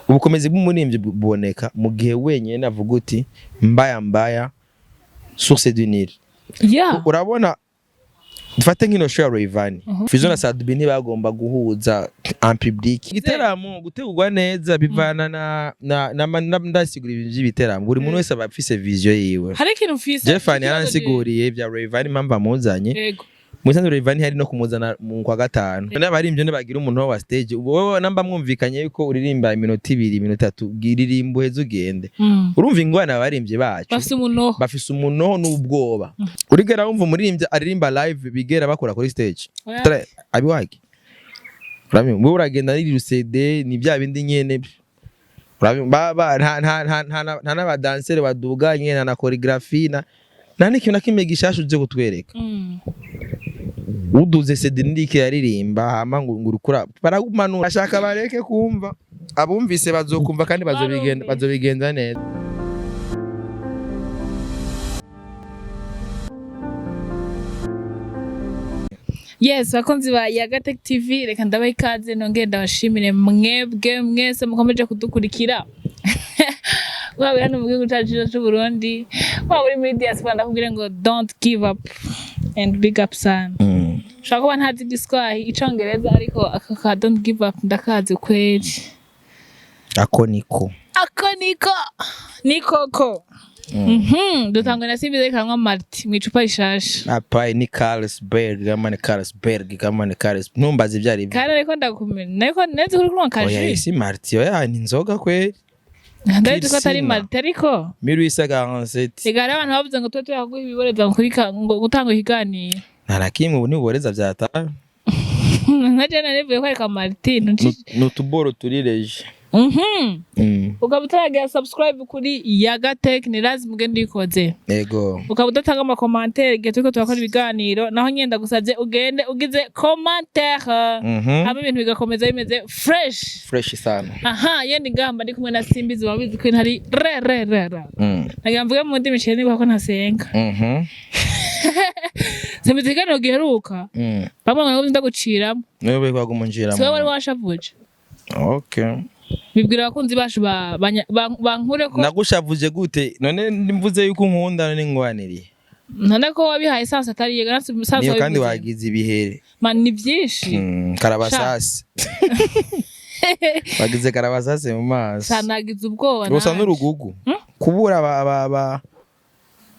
Ubukomezi bw'umuririmbyi buboneka mu gihe wenyine avuga uti: "Mbaya mbaya, source du Nil." Urabona, dufate nk'ino show ya Rayvanny, Fizzo na Sat-B ntibagomba guhuza en public. Igiteramo gutegurwa neza bivana na ndasigura ibintu by'ibiteramo, buri muntu wese aba afise vision yiwe. Hari ikintu mfise. Jeffan ikibazo. Yaransiguriye ibya Rayvanny, impamvu amuzanye. Mu bisanzwe Rayvanny hari no kumuzana mu kwa gatanu. N'abaririmbyi ntibagira umuntu wa stage. Wowe namba mwumvikanye yuko uririmba iminota 2, iminota 3, uririmba uheze ugende. Urumva ingorane abaririmbyi bacu bafise umunoho. Bafise umunoho n'ubwoba. Urigera wumva umuririmbyi aririmba live bigera bakora kuri stage? Oya. Abiwagi urabimva, wowe uragenda n'iri CD, ni bya bindi nyene. Urabimva, ba nta n'abadansere baduganye, nta na choreography, na nta n'ikintu na kimwe gishasha uze kutwereka. Uduze CD ndike yaririmba, hama ngo urikura baragumanura, ashaka bareke kumva, abumvise bazokumva kandi bazobigenda. Barumvise. Bazobigenza neza. Yes, bakunzi ba Yagatech TV, reka ndabaha ikaze, nongere ndabashimire mwebwe mwese mukomeje kudukurikira, waba uri hano mu gihugu cyacu cyiza cy'u Burundi, waba uri muri diaspora, ndakubwira ngo don't give up and big up sana. Ushobora kuba ntazi igiswahi, icongereza, ariko aka ka don't give up ndakazi kweli. Ako niko. Ako niko nikoko. Dutangwe na Simbizi kanywa Marti mu icupa rishasha. Apayi ni Carlsberg, kama ni Carlsberg, kama ni Carlsberg, ntumbaze ibyo ari byo. Kandi ariko ndakumenya, ariko nzi kuri kunywa Oya. kaji. Isi Marti, oya, ni inzoga kweli. Ndabizi ko atari Pilsner. Marti, ariko 1847. Reka, hariho abantu bavuze ngo tube tuyaguha ibiboreza ngo ngo gutanga ikiganiro. Nta na kimwe, ubu ntibuboreza vyataye. Nka jene narivuye kwereka Marti. Ni utuboro turi reje. Ukaba utaragira subscribe kuri Yagatech, ni lazima ugende uyikoze. Ukaba udatanga ama commentaire igihe turiko turakora ibiganiro, naho nyenda ndagusavye ugende ugize commentaire, hama ibintu bigakomeza bimeze fresh. Fresh sana. Aha yenda ingamba, ndi kumwe na Simbizi, wabizi ko ntari re re re re. Nagira mvuge mu ndimi cene ko ntasenga. Simbizi, ikiganiro giheruka, bamwe ngo ndaguciramo. Niwe bari kwagumunjiramo. Siwe wari washavuje. Okay. Bibwira abakunzi bacu bankure ko. Nagushavuje gute none? Mvuze yuko unkunda, none ngwaniriye? None ko wabihaye sansi atari yega sansi. Niyo kandi wabivuze. Wagize ibihere. Man, ni byinshi. Karabasasi, wagize karabasasi mu maso. Sanagize ubwoba Gusa nanje. n'urugugu kubura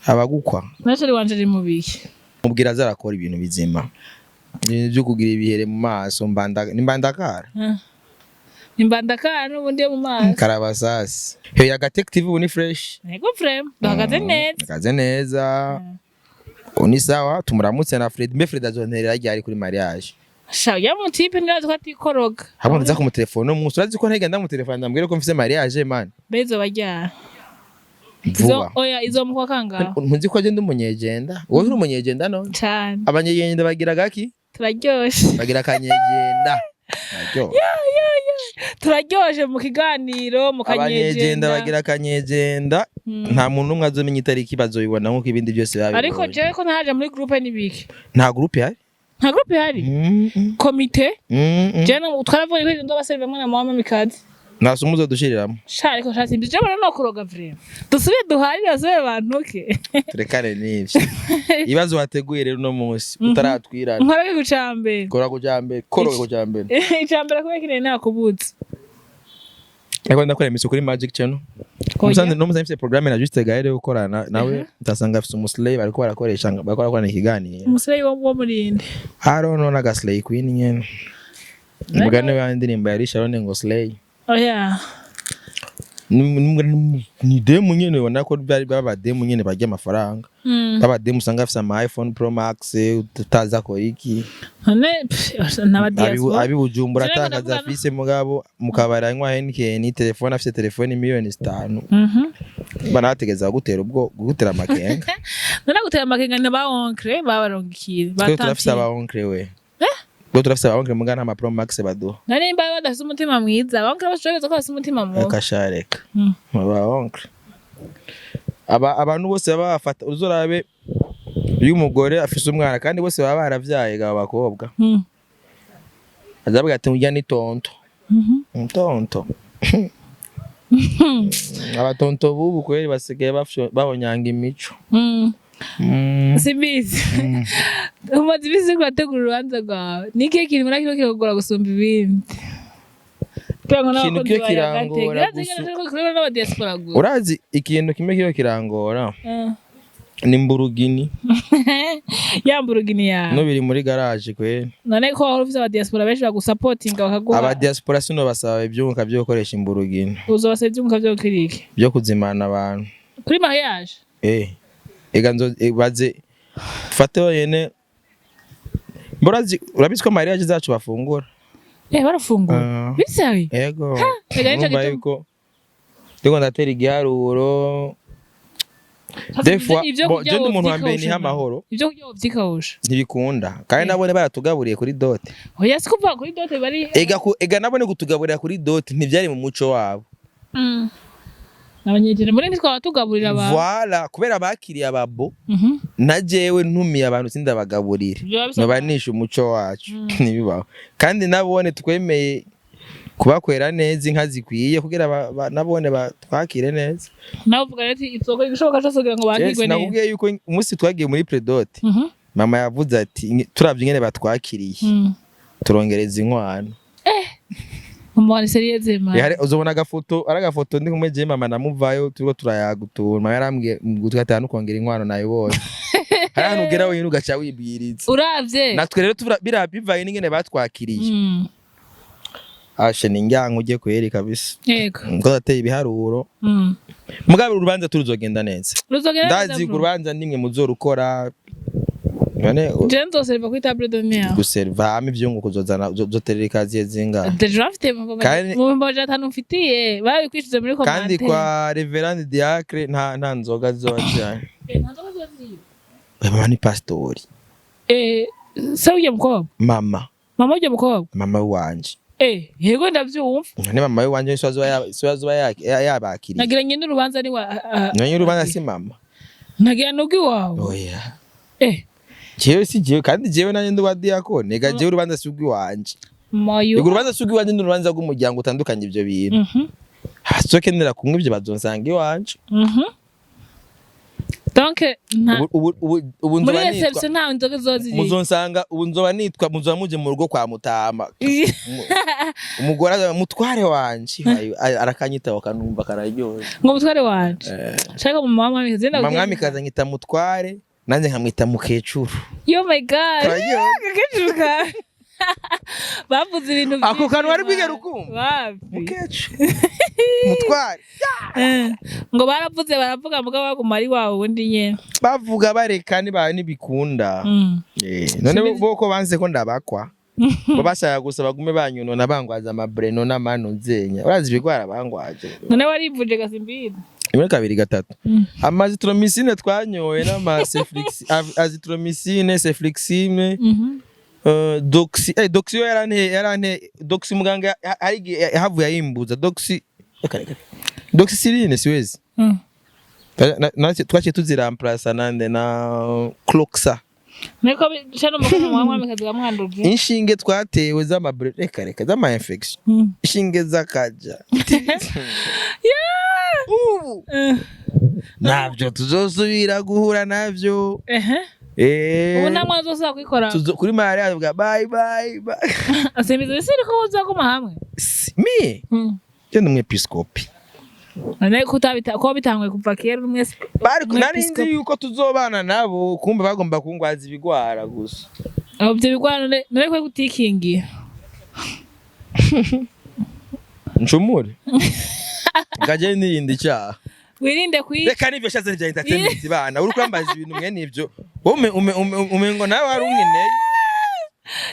abagukwa. Nacari wanje ari mu biki? Mubwira azarakora ibintu bizima, ibintu byo kugira ibihere mu maso, mbanda ni mbandakara. Imbandakara n'ubundi yo mu maso. Karabasasi heyo. Yagatech TV ubu ni fresh. Ego frame, duhagaze neza. Duhagaze neza, ubu ni sawa. Tumuramutse na Fred. Mbe Fred azonterera ryari kuri mariage? Sha ya mutipe ndazi ko atikoroga. Hamwe ndaza kumutelefona uno munsi, urazi ko ntega ndamutelefona ndambwira ko mfise mariage, man. Bezo bajyana. Vuba. Oya, izo mu kwa kangahe? Ntuzi ko agenda umunyegenda? Wowe uri umunyegenda none? Cyane. Abanyegenda bagira gaki? Turaryoshe. Bagira akanyegenda. Baryoha. Turaryoshe mu kiganiro mu Abanyegenda kanyegenda. bagira akanyegenda. Nta muntu n'umwe azomenya itariki, bazoyibona nk'uko ibindi byose babibonye. Ariko jewe ko ntaje muri groupe n'ibiki? Nta groupe ihari. Nta groupe ihari? Komite? Jewe twaravuye ko ndo bamwe na mama mikazi. Nta somo uzodushiriramo. Sha, ariko sha simbi, jewe no kuroga vraiment, dusubire duharire, basubire bantuke. Turekane n'ivyo ibibazo wateguye rero uno munsi utaratwirana. Nkora ku cambere. Kora ku cambere, koroga ku cambere. Icambere kubera kinene nakubutse. Ariko ndakora emisiyo kuri Magic Channel. Musanze no musanze mfise programme na Juste Gaël yo gukorana nawe, ndasanga afise umuslay bariko barakoresha, bariko barakorana ikiganiro. Umusore wo murinde? I don't know, naga slay queen nyene, umugani wa ndirimbo ya Sharon ngo slay. Oya. Ni demu nyene, ubona ko bari baba demu nyene barya amafaranga. Baba demu usanga afise ama iPhone Pro Max, utazi akora iki. None pff, n'aba diaspora. Abi Bujumbura Sinariko atakaza ndavuga afise, mugabo mu kabari anywa Heineken, telefone afise telefone 5 miliyoni. Banabategeza gutera ubwo gutera amakenga. None gutera amakenga ni ba oncle babarongikiye. Twe turafise aba oncle we, twe turafise aba oncle, mugana ama Pro Max baduha. None nimba badafise umutima mwiza, ba oncle bashobora ko bafise umutima mubi. Reka sha, reka. Aba oncle, aba abantu bose baba bafata, uzorabe iyo umugore afise umwana, kandi bose baba baravyaye gabo bakobwa, azavuga ati: "Urya ni tonto." Tonto. Abatonto bubu kweri basigaye bahonyanga imico. Simbizi, umaze iminsi uriko urategura urubanza rwawe, ni ikihe kintu ubona kiriko kiragora gusumba ibindi? Kugira ngo Ikintu n'abakunzi kiyo ba kirangora Yagateke kureba n'abadiaspora gusa. Urazi ikintu kimwe kiyo kirangora ni mburugini. Ya mburugini yawe. No biri muri garage kweri. None ko wahora ufise abadiaspora benshi bagusapotinga, bakaguha? Abadiaspora sino basaba ivyunguka vyo gukoresha imburugini. Uzobasaba ivyunguka vyo gukora iki? Byo kuzimana abantu. Kuri mariage? Eh, ega nzo baze fate wenyene. Mburazi, urabizi ko mariage zacu bafungura. Eh, barafungura? Ah. Bisawi? Ego. Ega nico Urumva gituma- yuko ndiko ndatera igiharuro des fois. Ivyo Bon, kurya je ndi umuntu wa mbere wovyikawusha. niha amahoro. Ivyo kurya wovyikawusha. Ntibikunda kandi nabone baratugaburiye kuri dot. Oya, si kuva kuri dot bari. Ega ega nabone kutugaburira kuri dot ntivyari mu muco wabo. Abanyegere muri ntitwaba tugaburira abantu. Voilà, kubera bakiriye ababo na jewe ntumiye abantu sindabagaburire. Vyoba bisa. Noba nishe umuco wacu, ntibibaho. Kandi nabone twemeye kubakwera neza inka zikwiye kugira nabone batwakire neza. Nawe uvuga rero ati isoko igishoboka cyose kugira ngo Yes, bakirwe neza. Nakubwiye yuko umunsi twagiye muri pré-dot, mama yavuze ati: Turavye ingene batwakiriye, turongereza inkwano." Mama ni sérieux ma. Uzobona agafoto, ari agafoto ndi kumwe je mama namuvayo turiko turayaga utuntu. Mama yarambwiye ngo gatanu kongera inkwano nayibonye. Hari ahantu ugera wenyine ugaca wibwiriza. Uravye. Natwe rero biriya bivaye n'ingene batwakiriye. Ashe ni njyanka ujye kweri kabisa. Ngo ateye ibiharuro. Mugabo urubanza turuzogenda neza. Ruzogenda neza. Ndazi Bro. urubanza nimwe muzorukora none. Je nzoseriva kuri table d'honneur. Guserva hama ivyunguko uzozana, uzoterera ikaziye zingahe? Déjà mfite mu 500 mfitiye babikwishyuza muri Kandi commentaire. kwa Reverend Diacre nta nzoga zizoba zihari. Eh, nta nzoga ziba ziriyo. Mama ni pastori. Eh, se ujya mukobwa? Mama. Mama ujya mukobwa? Mama wanje. Eh, yego, ndavyumva. None mama wanje so azoba yabakiriye. Nagira nyine urubanza ni wa None urubanza si mama? Nagira nubwo iwawe. Oya. Eh. Jewe si jewe, kandi jewe nanje ndi wa diakone. Ega jewe urubanza si urw'iwanje. Mayo. Ego, urubanza si urw'iwanje, ni urubanza rw'umuryango utandukanye ivyo bintu. Abazokenera kunywa ivyo bazonsanga iwanje. Donc nta Ubu muri nzoba nitwa réception nta nzoga zizoba ziriyo. Muzonsanga ubu nzoba nitwa, muzoba muje mu rugo kwa Mutama. Umugore aza, mutware wanje. Ayo, arakanyitaho akanumva kararyoshye. Ngo mutware wanje. Shaka mu mama mwamikazi. Mama mwamikazi anyita mutware, nanjye nkamwita mukecuru. Oh my God. Kararyoshye. Agakecuru ka bavuze ibintu Ako byinshi, kantu wari bwigere man. ukumva? Wapi. Mukecuru, mutware. Eh, ngo baravuze, baravuga, mugabo baguma ari wawe ubundi nyene. Bavuga bareka ntibikunda. Eh, none bo ko banse ko ndabakwa, bo bashaka gusa bagume banyunona, bangwaza amabreno n'amano nzenya. Urazi ibigwara bangwaje? None warivuje gasimbizi? Rimwe, kabiri, gatatu. Amazithromycine twanyoye n'amaseflix, azithromycine, cefixime. Doxy, doxy yo yarante doxy. Muganga hari igihe yahavuye ayimbuza doxy. Reka, reka. Doxycycline siwezi. Twaciye tuziramplasa nande na cloxa. Niko shano mukuru mwa mwamikazi wamwanduje. Inshinge twatewe z'amabre, reka reka, z'ama infection. Inshinge z'akaja ubu ntabyo tuzosubira guhura navyo. Ehe. Eh, Ubu nta mwana uzosubira kwikora. Kuri mariage avuga bye bye bye. Asimbiza isi ko uzaguma hamwe. Mi je ndi umwepiskopi. None ko utabita ko bitanguye kuva kera uri umwe Bari nari nzi umwepiskopi. yuko tuzobana nabo, kumbe bagomba kungwaza ibigwara gusa. Aho ibyo bigwara none ko utikingiye. Ncumure ngaje nirinda icyaha. Wirinde kwica. Reka nivyo shaze vya entertainment bana, uri kurambaza ibintu mwene ivyo wowe umengo nawe wari unkeneye.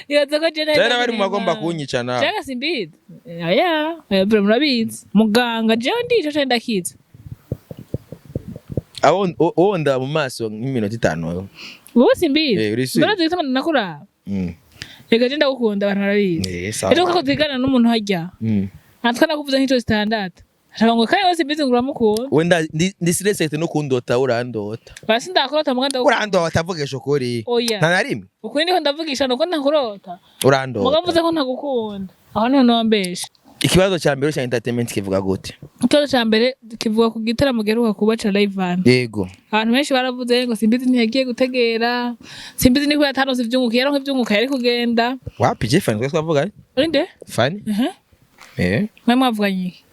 Ibaze ko je Jana bari mu bagomba kunyica nawe. Jaga simbizi. Oya, oya bro, murabizi. Muganga jewe ndico cyo ndakiza. Aho uwo ndaba mu maso nk'iminota 5 wewe. Wowe simbizi. Eh, uri si- Mbona zituma nakuraba. Reka je ndagukunda, abantu barabizi. Eh, sawa. Ejo ko twigana n'umuntu hajya. Natwe nakuvuze nk'inshuro zitandatu. Ashaka ngo kandi wese simbizi ngo uramukunda. Wenda ndi stressed no kundota, urandota. Basi ndakurota muganda. Urandota, vugesha ukuri. Oya. Nta na rimwe. Ukuri ndiko ndavugisha nuko ntakurota. Urandota. Muga mvuze ko ntagukunda. Aho niho nobambesha. Ikibazo cya mbere cya entertainment kivuga gute? Ikibazo ca mbere kivuga ku gitaramo giheruka kuba ca Rayvanny. Yego. Abantu benshi baravuze ngo Simbizi ntiyagiye gutegera, Simbizi niko yataronse ivyunguka, yaronka ivyunguka yari kugenda. Wapi, je Fani twese twavuga. Inde? Fani. Eh. Mwe mwavuganye iki?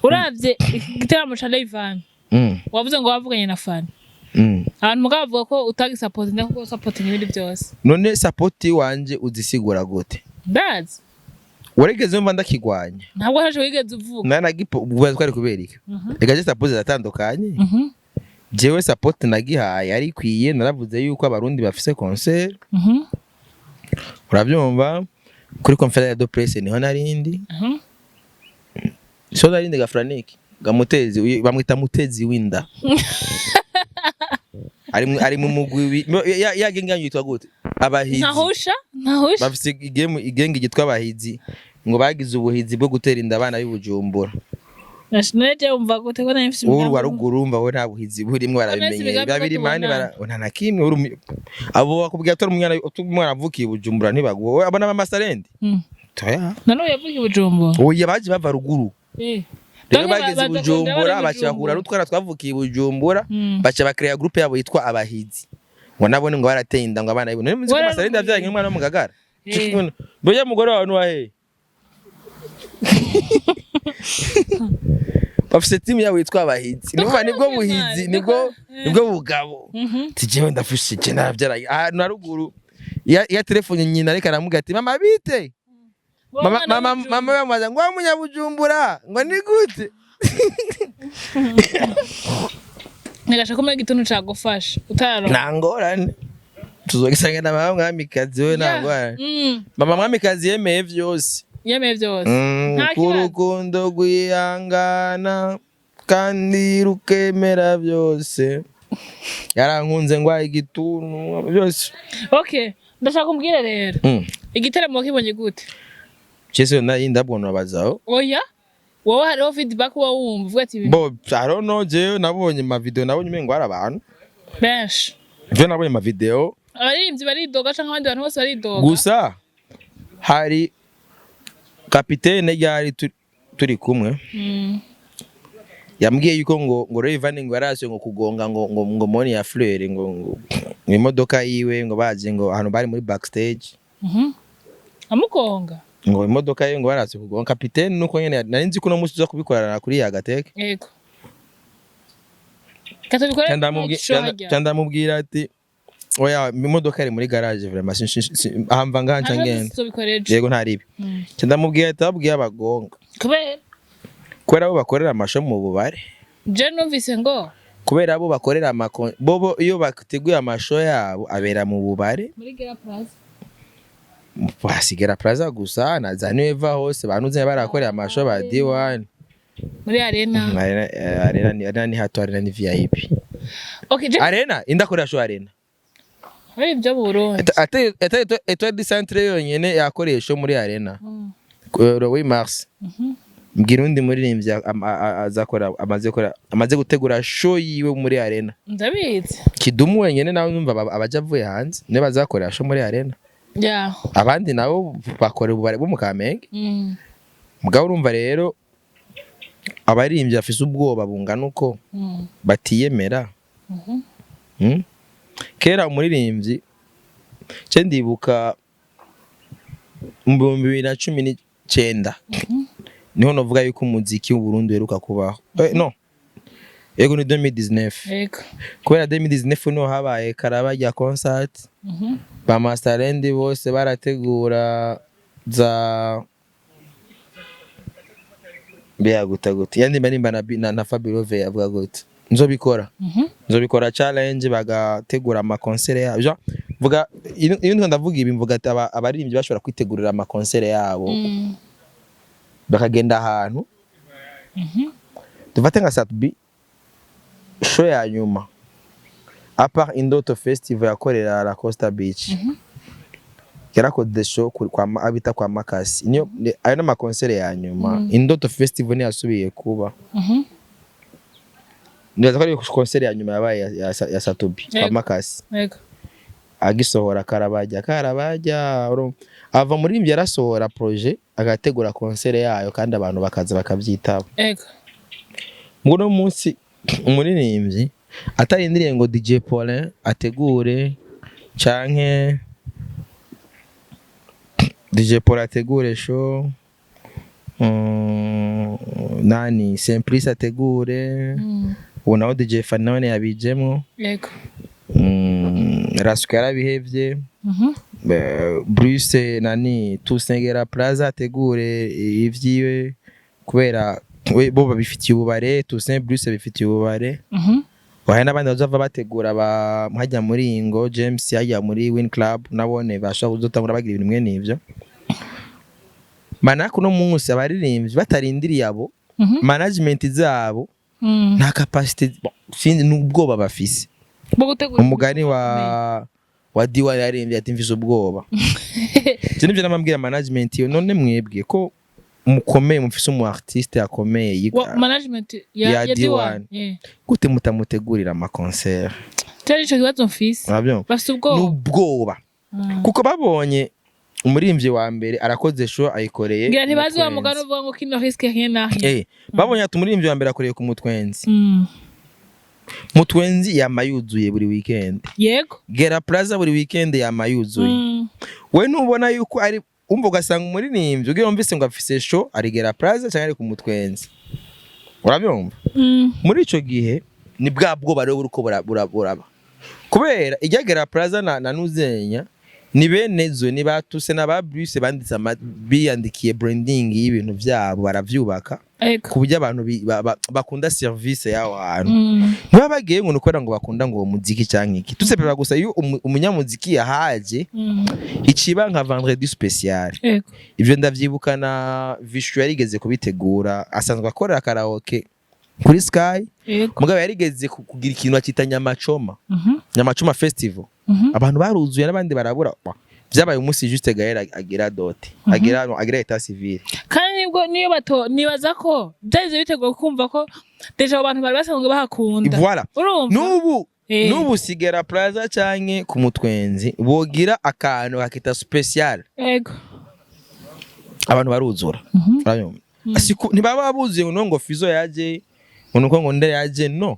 Uravye iki gitaramo ca Rayvanny, wavuze ngo wavuganye na Fani, abantu mugabo bavuga ko utagisapotinga kuko usapotinga ibindi byose. None support wanje uzisigura gute? Ndazi. Warigeze wumva ndakigwanya? Ntabwo haje wigeze uvuga. Nanagipo ububazo twari kubera iki? Reka je support ziratandukanye. Jewe support nagihaye ari ikwiye, naravuze yuko Abarundi bafise concert. Urabyumva, kuri conférence de presse niho narindi. So narindi gafranik gamutezi, bamwita mutezi w'inda, ari mu mugwi ya gang yanyu yitwa gute? Abahizi. Ntahusha, ntahusha. Bafise igemu igenge yitwa Abahizi, ngo bagize ubuhizi bwo gutera inda abana b'Ibujumbura. None wumva gute ko nari mfise Wowe imigambi? wa ruguru, urumva we nta buhizi burimwo, barabimenyeye. Imigambi ko Babiri mani. tubonana. Bara nta na kimwe uri abo bakubwira tori umwana, umwana avukiye i Bujumbura ntibaguwe abo n'abamasarendi. Toya. None ubu yavukiye i Bujumbura? Oya, baje bava ruguru. Rero Donc bageze i baza Bujumbura, kurondera bari baca bahura Bujumbura. n'utwana twavukiye i Bujumbura, baca bakreya groupe yabo yitwa Abahizi, ngo nabone ngo barateye inda ngo abana bibo. None muzi ko Masarendi yavyaranye n'umwana wo mu Gagara? Mboya mugore wawe nuwahe? Bafise timu yabo yitwa Abahizi, numva nibwo buhizi, nibwo nibwo bugabo. Ati jewe ndafushije, naravyaraye ahantu na ruguru ya telefone nyina, ariko aramubwira ati: "Mama, bite?" Mama, mama, mama yamubaza ngo: "Wa munyabujumbura ngo ni gute?" Ntigasha kumenya igituntu cagufasha utararonka. Nta ngorane, tuzogisanga na mama mwamikazi we, nta ngorane. Mama mwamikazi yemeye vyose. Yemeye byose. Nta kibazo. Urukundo rwihangana kandi rukemera byose, yarankunze ngwaye igituntu byose. Okay, ndashaka umbwire rero, igitaramo wakibonye gute? Chese nari ndabona bazaho. Oya, wowe hariho feedback uba wumva uvuga ati Bo, I don't know, jewe nabonye ma video, nabonye umengo hari abantu benshi. Je nabonye ma video. Abaririmbyi baridoga canke abandi bantu bose baridoga. Gusa hari kapitene ryari turi kumwe, yambwiye yuko ngo Rayvanny ngo yarase ngo kugonga ngo Moni ya Fleur ngo imodoka yiwe, ngo baje ngo ahantu bari muri backstage. Amugonga? Ngo imodoka yiwe ngo barase kugonga kapitene, nuko nyene nari nzi ko uno munsi uza kubikorana kuri ya gateke. Yego, katubikore. Ca ndamubwira ati: "Oya, imodoka iri muri garage vraiment, ahamva ngaha nca ngenda." Tubikore ejo. Yego, ntaribi. Ca ndamubwira ati: "Babwiye abagonga." Kubera? Kubera abo bakorera amasho mu bubare. Je numvise ngo Kubera abo bakorera amako bobo, iyo bateguye amasho yabo abera mu bubare. Muri Gera Plaza. Hasigara Plaza gusa na za Nueva hose banuze barakorera amasho ba D1. Muri Arena. Arena, Arena ni, Arena ni hato, Arena ni VIP. Okay, je Arena indakorera show Arena. Muri ibyo mu Burundi. Ata Etoile du Centre yonyene yakoreye show muri Arena le 8 mars. Mbwira undi muririmbyi azakora, amaze gukora, amaze gutegura show yiwe muri Arena. Ndabizi. Kidumu wenyene nawe numva abaja avuye hanze niwe bazakorera show muri Arena. Abandi nabo bakora ububare bwo mu Kamenge. Mugabo urumva rero abaririmbyi bafise ubwoba bungana uko, batiyemera. Kera umuririmbyi, ce ndibuka mu 2019 niho novuga yuko umuziki w'u Burundi uheruka kubaho, no yego, ni 2019. Kubera 2019 niho habaye karaba rya concert, ba Masterland bose barategura za mbega guta gute yandi nimba na Fabio yavuga gute nzobikora, nzobikora challenge, bagategura amakonsere yabo. Genre, mvuga iyo ndiko ndavuga ibi, mvuga ati abaririmbyi bashobora kwitegurira amakonsere yabo, bakagenda ahantu. Dufate nka Sat-B, show ya nyuma à part Indoto Festival yakorera la Costa Beach, yarakoze show kwa abita kwa Makasi, niyo ayo n'amakonsere ya nyuma. Indoto Festival ntiyasubiye kuba. Nibaza ko ari konsere ya nyuma yabaye ya Sat-B kwa Makasi. Agisohora Karabajya, Karabajya, ava muri ibyo yarasohora projet. agategura concert yayo kandi abantu bakaza bakavyitaba. Ngo uno munsi umuririmbyi atarindiriye ngo DJ Paulin ategure canke DJ Paul ategure show, nani, Simplice ategure, ubu nawe DJ Fanny nawe yabijemwo. Rasuka yarabihevye. Bruce nani Tusengera Plaza ategure ivyiwe kubera we bo babifitiye ububare, Toussaint Bruce bifitiye ububare. Hari n'abandi bazova bategura ba hajya muri Ingo James, hajya muri Win Club, nabone bashobora kuzotangura bagira ibintu mwene ivyo. Manako no munsi abaririmbyi batarindiriye abo management zabo nta capacité, bon, sinzi n'ubwoba bafise. Bwo gutegura. Umugani wa Diwa yaririmbye ati: "Mfise ubwoba." Ivyo nivyo namabwira management yo: none mwebwe ko mukomeye, mufise umu artiste akomeye Management ya, ya ya D1. D1, yeah. Gute mutamutegurira ama concert? Cyari ico kibazo mfise. Urabyumva? Bafise ubwoba. N'ubwoba kuko babonye umuririmbyi wa mbere arakoze show, ayikoreye Ngira ntibazi wa Mutwenzi. mugani uvuga ngo qui ne risque rien n'a rien. Babonye ati umuririmbyi wa mbere akoreye ku Mutwenzi. Mutwenzi yama yuzuye buri weekend. Gera Plaza buri weekend yama yuzuye. We ntubona yuko ari umva ugasanga umuririmbyi ugiye wumvise ngo afise show ari Gera Plaza cyangwa ari ku Mutwenzi, urabyumva? Muri ico gihe ni bwa bwoba rero buriko buraba kubera ijya Gera Plaza na Nuzenya ni bene zo, ni batuse na ba Bruce banditse biyandikiye branding y'ibintu byabo, baravyubaka ku buryo abantu bakunda service y'aho hantu. Ntibaba bagiye ngo ni ukubera ngo bakunda ngo uwo muziki canke iki, tusepera gusa iyo umunyamuziki yahaje ikiba nka vendredi spécial. Ivyo ndavyibuka na Vishu yarigeze kubitegura, asanzwe akorera karaoke kuri Sky. Mugabo yarigeze kugira ikintu akita Nyamacoma, Nyamacoma Festival. Abantu baruzuye n'abandi barabura. Vyabaye umunsi Juste Gaël agira dot, agira état civil. Kandi nibwo niyo bato nibaza ko byahise biteguye kumva ko déjà abo bantu bari basanzwe bahakunda. Voilà. Urumva? N'ubu n'ubu sigera Plaza canke ku Mutwenzi bogira akantu kakita spécial, abantu baruzura. Urabibona? Ntibaba buzuye ngo Fizo yaje, ngo nuko ngo nde yaje, no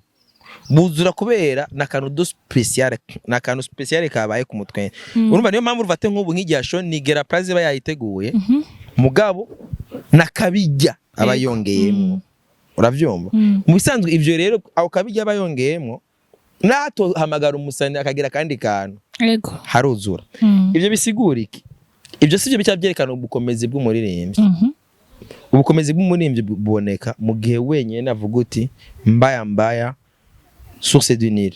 buzura kubera n'akantu do spécial, n'akantu spécial kabaye ku Mutwenzi. Urumva, niyo mpamvu ufate nk'ubu nk'igihe show ni Gera Plaza iba yayiteguye, mugabo nakabijya aba yongeyemwo, uravyumva? Mu bisanzwe ivyo rero, ako kabijya aba yongeyemwo, natohamagara umusani akagira akandi kantu, haruzura. Ivyo bisigura iki? Ivyo sivyo bica byerekana ubukomezi bw'umuririmbyi. Ubukomezi bw'umuririmbyi buboneka mu gihe wenyine avuga uti: "Mbaya mbaya Source du Nil."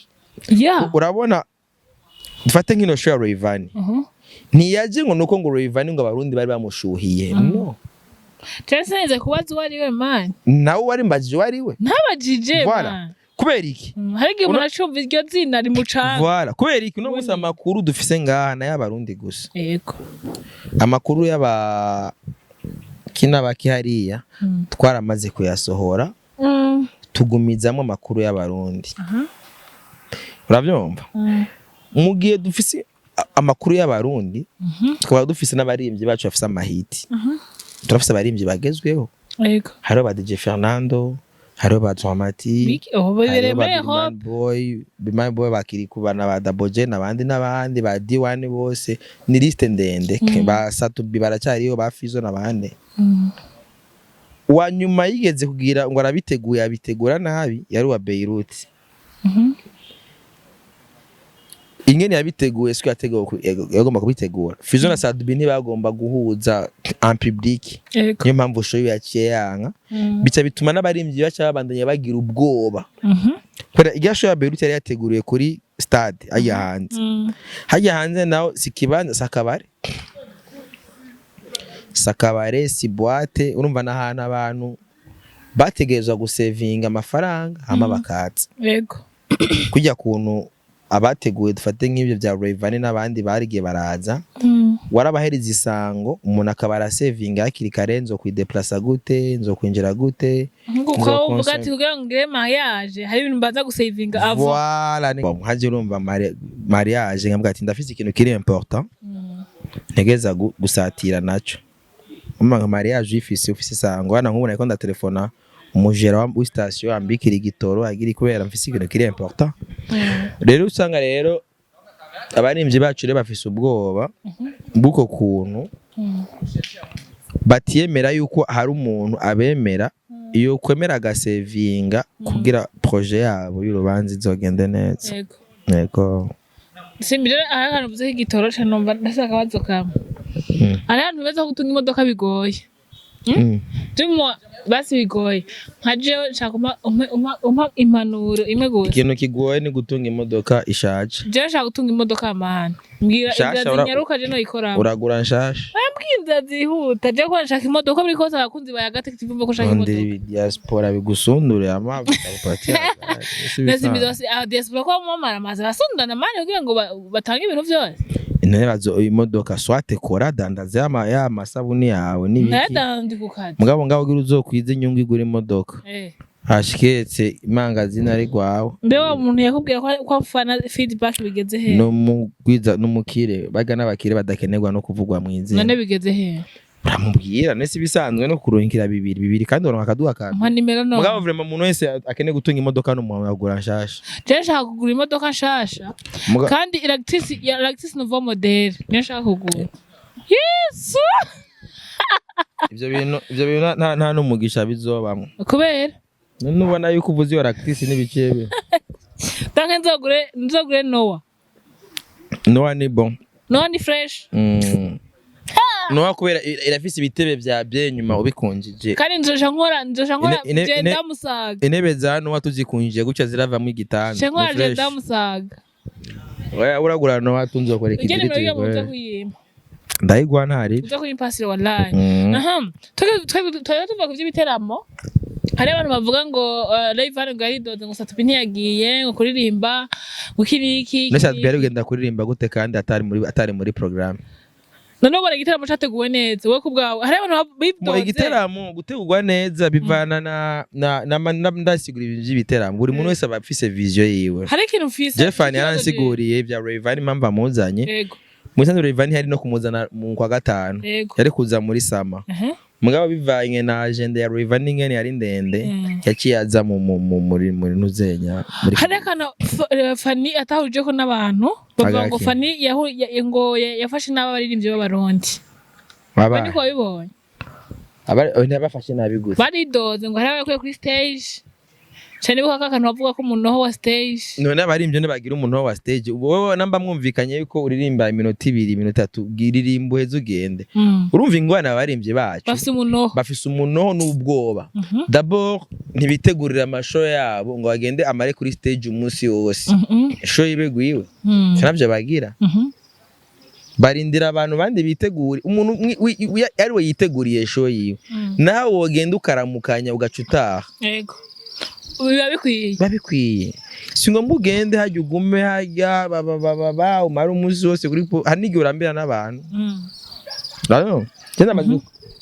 Urabona, dufate nk'ino show ya Rayvanny, ntiyaje ngo nuko ngo Rayvanny ngo abarundi bari bamushuhiye, no. Cyane sineze kubaza uwo ari we, man. Nawe wari mbajije uwo ari we. Ntabajije. Voilà. Man. Kubera iki? Hari igihe umuntu acumva iryo zina rimucanga. Voilà, kubera iki? Uno munsi Ubone. amakuru dufise ngaha n'ay'abarundi gusa. Amakuru y'aba kina baki hariya twaramaze kuyasohora, tugumizamo amakuru y'abarundi. Urabyumva? Mu gihe dufise amakuru y'abarundi, tukaba dufise n'abaririmbyi bacu bafise ama hit, turafise abaririmbyi bagezweho. Hariho ba DJ Fernando, hariho ba Dramati, Oh, bibereye hariho ba muri Big Man Europe. Boy, Big Man Boy bakiri kubana ba Double J n'abandi n'abandi ba D1 bose, ni liste ndende. Ba Satubi baracyariho, ba Fizo n'abandi. Wa nyuma yigeze kugira ngo arabiteguye, abitegura nabi, yari uwa Beirut. Ingene yabiteguye siko yateguwe yagomba kubitegura. Fizo na Satubi ntibagomba guhuza en public. Niyo mpamvu show yaciye yanka. Bica bituma n'abaririmbyi baca babandanya bagira ubwoba kubera irya show ya Beirut yari yateguriwe kuri stade hajya hanze. Hajya hanze naho si kibanza, si akabare, si akabare, si boîte. Urumva n'ahantu abantu bategerezwa gusevinga amafaranga hama bakaza. Kujya kuntu abateguye, dufate nk'ibyo bya Rayvanny n'abandi barigiye baraza, warabahereza isango, umuntu akaba arasevinga hakiri kare: nzo kwideplasa gute, nzo kwinjira gute? Nkuko Nzo uvuga ati kugira ngo ngire mariage hari ibintu mbanza gusavinga avant. Voilà, nkaje urumva mariage nkavuga ati ndafise ikintu kiri important ntegeza gusatira naco. Umva, nka mariage uyifise, ufise isango hana, nk'ubu nariko ndatelefona umujera wa station ambikira igitoro agira, kubera mfise ikintu kiri important. Rero usanga rero abarimvyi bacu rero bafise ubwoba bw'uko kuntu batiyemera yuko hari umuntu abemera, iyo kwemera agasevinga kugira projet yabo y'urubanza izogende neza. Yego. Yego. Simbi rero, aha hantu uvuze ko igitoro ca numva ndashaka akabazo kamwe. Hari ahantu beza ko gutunga imodoka bigoye. Jumwa basi bigoye, nka jewe nshaka umpa impanuro imwe gusa. Ikintu kigoye ni gutunga imodoka ishaje. Jewe nshaka gutunga imodoka, mani, mbwira Nshasha. inzira zinyaruka je noyikoramo. Uragura nshasha. Oya, mbwira inzira zihuta, je ko nshaka imodoka buri kose. Abakunzi ba Yaga Tech TV ko nshaka Rondera imodoka. ibi diaspora bigusundure amavuta upatia. Nasimbiza aba diaspora ko bamamara amazi basundana, mani, kugira ngo batange ibintu vyose. Intebe bazo imodoka swate kora dandaza ya masabuni yawe n'ibiki. Nayadandi ku kazi. Mugabo ngaho ugira uzokwiza inyungu igura imodoka, hashiketse imangazini ari gwawe. Mbe wa muntu yakubwiye ko afana feedback bigeze he? N'umugwiza n'umukire baga n'abakire badakenerwa no kuvugwa mu izina. None bigeze he? Uramubwira nese ibisanzwe no kurunkira bibiri bibiri kandi uronka akaduha kantu. Mpa nimero no. Mugabo vraiment umuntu wese akeneye gutunga imodoka n'umuntu agura nshasha. Je nshaka kugura imodoka nshasha. Kandi Lactis ya Lactis nouveau modèle niyo nshaka kugura. Yesu! Ivyo bintu nta n'umugisha bizobamwo. Kubera? None ubona yuko uvuze iyo Lactis n'ibikebe. Tanke nzogure Noah. Noah ni bon. Noah ni fresh. Noah kubera irafise ibitebe vya bien nyuma ubikunjije. Kandi nzoja nkora Jenda Musaga. Intebe za Noah tuzikunjije gutya ziravamwo igitanda. Nje nkora Ni fresh. Jenda Musaga. Oya, uragura Noah tunzokora Ugene ikidiri. nimero muze Tubikore. kuyimpa. Ndayigwa ntari. Uze kuyimpasira wallahi. Aha, twe tuva ku by'ibiteramo, hari abantu bavuga ngo Rayvanny ngo yaridoze, ngo Sat-B ntiyagiye ngo kuririmba, ngo iki n'iki. Nese yari kugenda kuririmba gute kandi atari muri programme? None ubona igiteramo categuwe neza wowe ku bwawe? Hari abantu Mu bidoze. Igiteramo gutegurwa neza bivana na ndasigura ibintu by'ibiteramo, buri muntu wese aba afise vision yiwe. Hari ikintu mfise Jeff ikibazo. Yaransiguriye ibya Rayvanny, impamvu amuzanye. Mu bisanzwe Rayvanny yari no kumuzana mu kwa gatanu, yari kuza muri summer. Mugabo bivanye na agenda ya Rayvanny ingene yari ndende, yaciye aza mu mu mu muri muri ntuzenya muri Hari akantu Fanny atahujeko n'abantu bavuga ngo Agaki. Fanny ngo yafashe nabi abaririmbyi b'Abarundi. Aba Niko wabibonye? Ntibafashe nabi gusa. Baridoze ngo hari abakuye kuri stage cyane, nibuka ko akantu bavuga ko umunoho wa stage. None abaririmbyi ntibagira umuntu wa stage? Wowe namba mwumvikanye yuko uririmba iminota 2, iminota 3, uririmba uheze ugende. Urumva ingorane abaririmbyi bacu Bafise umunoho. Bafise umunoho n'ubwoba. D'abord ntibitegurira amashow yabo ngo bagende amare kuri stage umunsi wose, show ibe gwiwe. Navyo bagira. Barindira abantu bandi bitegure. Umuntu ari we yiteguriye show yiwe, nawe wogenda ukaramukanya ugaca utaha. Yego, biba bikwiye. Biba bikwiye. Si ngombwa ugende hajya ugume hajya ba ba ba ba ba umare umunsi wose kuri hari n'igihe urambira n'abantu. Urabona? Je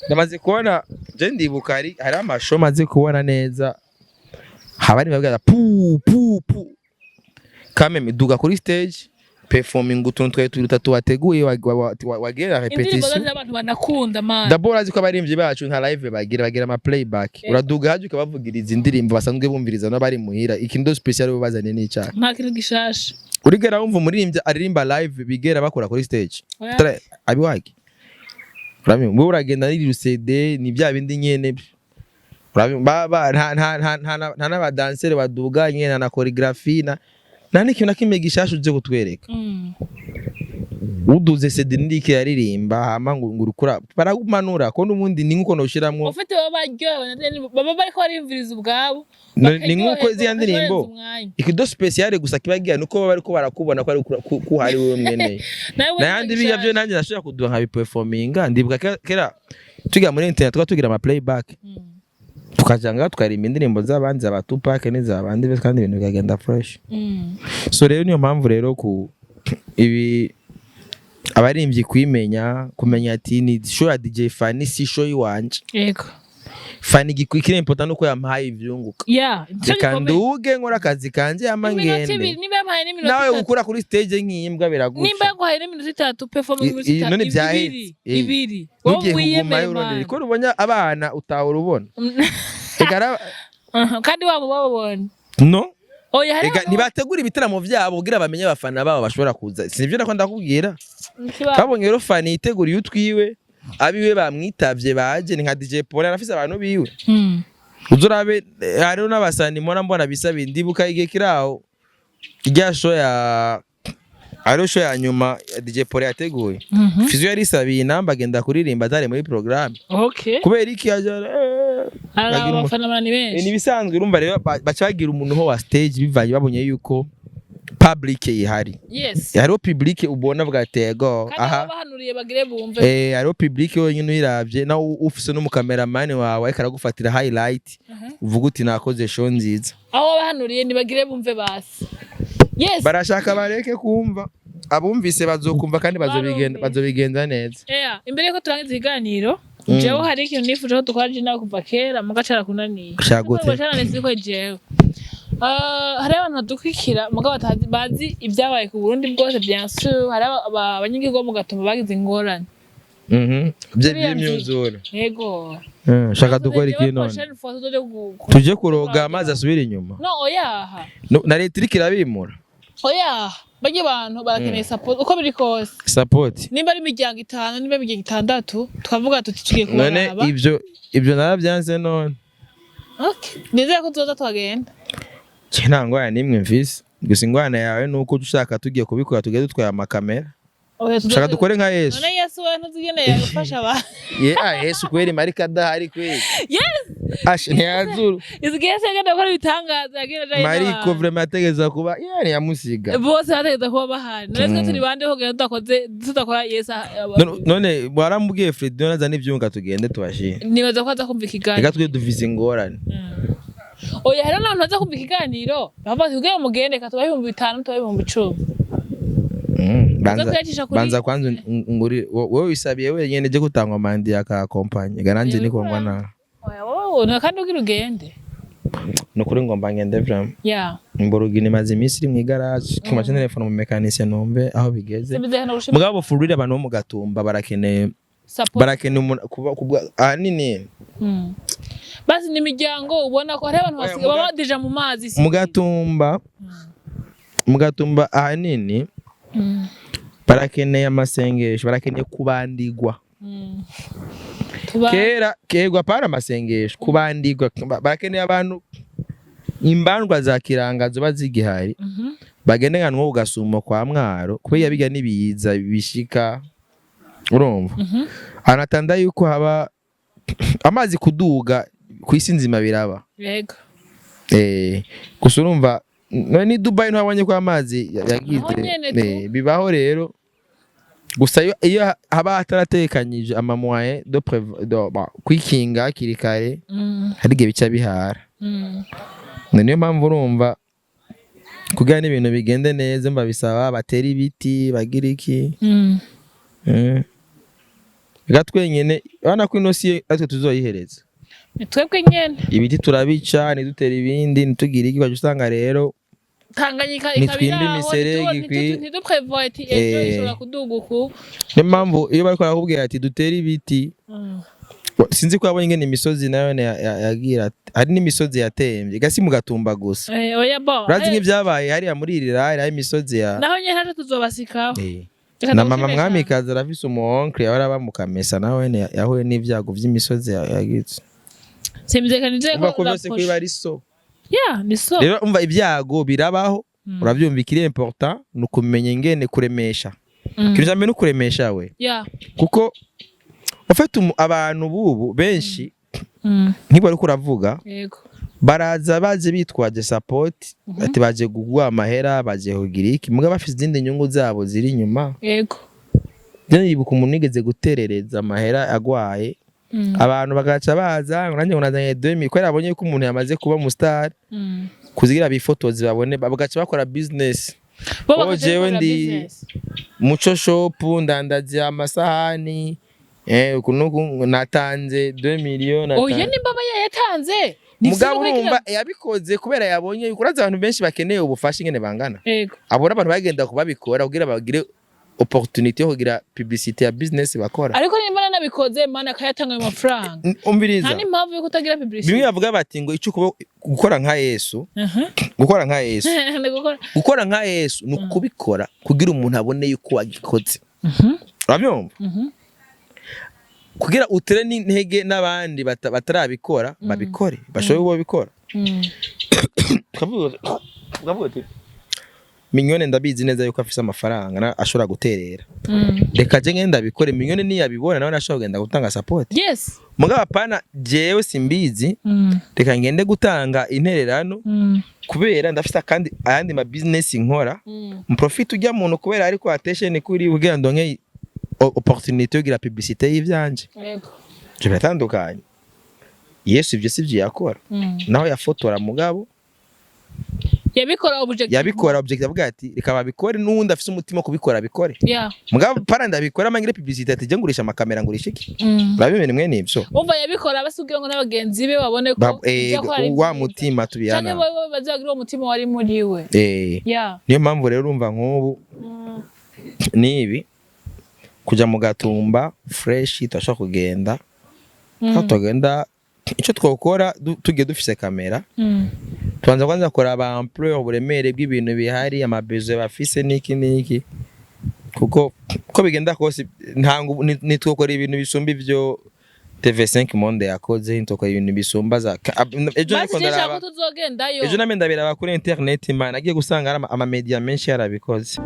ndamaze kubona, je ndibuka hari amashow maze kubona neza, haba hari babwira pu pu pu kameme duga kuri stage, performing utuntu twawe tubiri dutatu wateguye, wagira Indirimbo répétition. z'abantu banakunda, man. D'abord azi ko abaririmbyi bacu nta live bagira ama playback. Uraduga haje ukabavugiriza indirimbo basanzwe bumviriza n'abari muhira. Ikintu special bazanye n'icyaha. Nta kintu gishasha. Urigera wumva umuririmbyi aririmba live bigera bakora kuri stage? Oya. Abiwagi urabimva, wowe uragenda n'iri CD ni bya bindi nyene urabimva ba nta n'abadansere baduga nyene, nta na choreography, na nta n'ikintu na kimwe gishasha uze kutwereka. Uduze CD ndiki yaririmba hama ngo urikura baragumanura ko n'ubundi ni nkuko noshiramwo. Ufite baba baryohewe baba bariko bariyumviriza ubwabo. Ni nkuko ziriya ndirimbo bakarenza umwanya. Ikido special gusa kiba giha nuko baba bariko barakubona ko ari ko hari wewe mwene. Nawe Nayandi biya byo nanjye nashobora kuduha nkabiperforminga. Ndibuka kera tugira muri internet tukaba tugira ama playback, tukaja ngaho tukaririmba indirimbo z'abandi, za Tupac n'izabandi bose, kandi ibintu bikagenda fresh. So rero niyo mpamvu rero ku ibi abaririmbyi kwimenya, kumenya ati ni show ya DJ Fanny, si show yiwanje. Fani ikiri important nuko yampaye ivyunguka. Yeah, nico Reka gikomeye. nduge nkora akazi kanje ama Iminota ngende. 2, niba yampaye n'iminota Nawe 3. gukura kuri stage nk'imbwa biraguca. Nimba yaguhaye n'iminota 3, perform iminota 3. None vyaheze. 2 2. Wowe Ntugiye wiyemere, kugumayo urondera man. ko ubonye abana utahora ubona. Ega Aha, kandi wabo bababona. No. Oya, hari Ega ntibategura ibitaramo vyabo kugira bamenye abafana babo bashobora kuza. Sivyo nako ndakubwira. Kabonye rero Fani yiteguriye utwiwe, abiwe bamwitavye baje, ni nka DJ Paul arafise abantu biwe. Uzurabe hariho n'abasani mpora mbona bisaba. Ndibuka igihe kiraho irya show ya, hariho show ya nyuma ya DJ Paul yateguye. Fizo yarisabiye inamba agenda kuririmba atari muri programme. Kubera iki? Yaje Hari bagira abafana bani ni benshi. ibisanzwe. Urumva rero baca bagira umuntu wa stage bivanye babonye yuko public ihari. Hariho public ubona bwa tego Kandi aha. abo bahanuriye bagire bumve. Hariho public wenyine uyiravye nawe ufise n'umukameramani wawe ariko aragufatira highlight, uvuga uti nakoze show nziza. Aho bahanuriye ntibagire bumve basi. Yes. Barashaka bareke kumva, abumvise bazokumva kandi Barumvise. bazobigenza neza. Yeah, imbere yuko turangiza ikiganiro, jewe hari ikintu nifuje ko dukora je nawe kuva kera, muga carakunaniye. Shaka gute? Carananiye ko jewe. Hari abantu badukurikira muga batazi, bazi ibyabaye ku Burundi bwose, bien sûr, hari abanyagihugu bo mu Gatumba bagize ingorane. Bye Uriya by'imyuzure. Yego. Shaka dukora iki Jewe none? prochaine fois tuzoje Tuje kuroga amazi asubira inyuma? No, oyaha. No, na leta iriko irabimura. Oyaha. Barya bantu barakeneye support uko biri kose. Support. Nimba ari imiryango 5, nimba ari imiryango 6, tukavuga tuti tugiye None kubaraba. ivyo naravyanse none. Okay. Nizere ko tuzoza tuhagenda. Je nta ngorane n'imwe mfise, gusa ingorane yawe ni uko ushaka tugiye kubikora tugiye dutwaye amakamera. Oya, tuzoza. Ushaka dukore nka Yesu? None Yesu we ntuzigeneye gufasha abantu? Ye, ah, Yesu kweli marika adahari kweli. Yes. Ashe ntiyazuru. Izigiye Yesu yagenda gukora ibitangaza, yagenda ajayo Mariko n'abantu. vraiment ategeza kuba yani yamusiga. Bose bategeza kuba bahari. None twe turi bande ho tudakoze tudakora Yesu? None waramubwiye Fred none azana ivyunga tugende tubashire. Nibaza ko aza kumva ikiganiro. Reka twe dufise ingorane. Oya, hariho n'abantu baza kumva ikiganiro bavuga ati kugira ngo mugende ka tubahe 5000, tubahe 10,000. Banza kuyacisha banza kwanza nguri wowe wisabiye wenyene je gutangwa mandi ya ka company ga nanje Yewe. niko ngwa na. Oya, wowe kandi ugira ugende. Nukuri ngomba ngende vraiment. Imborogini imaze iminsi iri mw'igaraje, kuma cyo telefone mu mécanicien numve aho bigeze. Simbize hano gushima. Mugabo furire abantu bo mu Gatumba barakeneye Support. barakeneye umuntu kuba ahanini. Basi ni imiryango ubona ko hariho abantu Oya, basigaye baba déjà mu mazi Mu Gatumba, mu Gatumba ahanini barakeneye amasengesho, barakeneye kubandigwa. Kera kegwa pana amasengesho, kubandigwa. Barakeneye abantu imbandwa za kiranga zoba zigihari, bagende nka nko gasumo kwa Mwaro kubera biga n'ibiza bishika, urumva anatanda yuko haba amazi kuduga ku isi nzima biraba. Gusa urumva none ni Dubai ntabonye ko amazi yagize. Aho nyene tu. Bibaho rero, gusa iyo haba hataratekanyije ama moyens de ba, kwikinga hakiri kare, hari igihe bica bihara. Niyo mpamvu urumva kugira n'ibintu bigende neza mba bisaba batera ibiti bagira iki. Reka twenyene urabona ko ino si natwe tuzoyihereza. Ni twebwe nyene. Ibiti turabica ntidutera ibindi, ntitugire iki, ugaca usanga rero Tanganyika ikaba nitwimba iraho, imiserege ntiduprévoie ati ejo ishobora kuduga uku. Niyo mpamvu iyo bariko barakubwira ati dutere ibiti, sinzi ko yabonye ingene imisozi nayo yagira hari n'imisozi yatemvye gasi mu Gatumba gusa. Oya bo. Urazi nk'ivyabaye hariya muri iri rari aho imisozi ya Naho nyene ntaco tuzobasikaho. Reka Na mama ndagushimire cane. Mwamikazi arafise umu oncle yahora aba mu Kamesa, nawe yahuye n'ivyago vy'imisozi yagize. Simbize nizeye Umva ko ko byose ko biba ari so. Yeah, ni so. Rero umva ibyago birabaho. Uravyumva, ikiri important ni ukumenya ingene kuremesha. Ikintu ca mbere ni ukuremesha we, kuko ufite abantu bubu benshi nk'ibyo ariko uravuga, baraza baje bitwaje support, ati baje kuguha amahera, baje kugira iki, mugabo bafise izindi nyungu zabo ziri inyuma. Je nibuka umuntu yigeze guterereza amahera agwaye, abantu bagaca baza ngo nanjye ngo nazanye 2000 kubera abonye ko umuntu yamaze kuba umu star, kuzigira bifotozi babone, bagaca bakora business. Bo Oh, bakaja jewe gukora ndi business. Muco shop, ndandaza amasahani. Uku nuku natanze 2 millions. Oya, nimba aba yayatanze ni Mugabo vyiza. urumva yabikoze kubera yabonye yuko urazi abantu benshi bakeneye ubufasha ingene bangana. Abona abantu bagenda kubabikora kugira bagire opportunité yo kugira publicité ya business bakora. Ariko nimba nanabikoze, mana, akayatanga ayo mafaranga, Umviriza. nta n'impamvu yo kutagira publicité. Bimwe bavuga bati ngo icyo gukora nka Yesu, gukora nka Yesu, Ni gukora. Gukora nka Yesu ni ukubikora kugira umuntu abone yuko wagikoze. Urabyumva? Mhm. Kugira utere n'intege n'abandi batarabikora babikore, bashoboye kubikora. Tukavuga uti Mignone ndabizi neza yuko afise amafaranga ashobora guterera. Reka je ngende ndabikore, Mignone niyabibona nawe ashobora kugenda gutanga support. Mugabo apana jewe simbizi, reka ngende gutanga intererano kubera ndafise akandi ayandi ma business nkora, mprofite ujya muntu kubera ariko attention kuri kugira ndonke opportunité yo kugira publicité y'ivyanje. Ivyo biratandukanye. Yesu ivyo sivyo yakora. Naho yafotora, mugabo Yabikora objective. Yabikora objective, avuga ati reka babikore, n'uwundi afise umutima wo kubikora abikore. Mugabo para ndabikora mangire publicité ati je ngurisha amakamera, ngurisha iki. Urabimenya mwene ivyo. Umva, yabikora basugira ngo n'abagenzi be babone ko ivyo akora ari wa vyiza. Mutima Canke tubihana. bobo bazagira uwo mutima wari muri we. Niyo mpamvu rero urumva nk'ubu nibi kuja mu Gatumba fresh turashobora kugenda. Aho tugenda, icyo twokora tugiye dufise kamera, tubanza kwanza kuraba ampleur, uburemere bw'ibintu bihari, amabezo bafise n'iki n'iki, kuko uko bigenda kose ntango nitwokora ibintu bisumba ivyo TV5 Monde yakoze, ntitwokora ibintu bisumba za ejo Basi niko je ndaraba nshaka ko tuzogendayo. Ejo namwe ndabiraba kuri internet, imana agiye gusanga ari ama media menshi yarabikoze.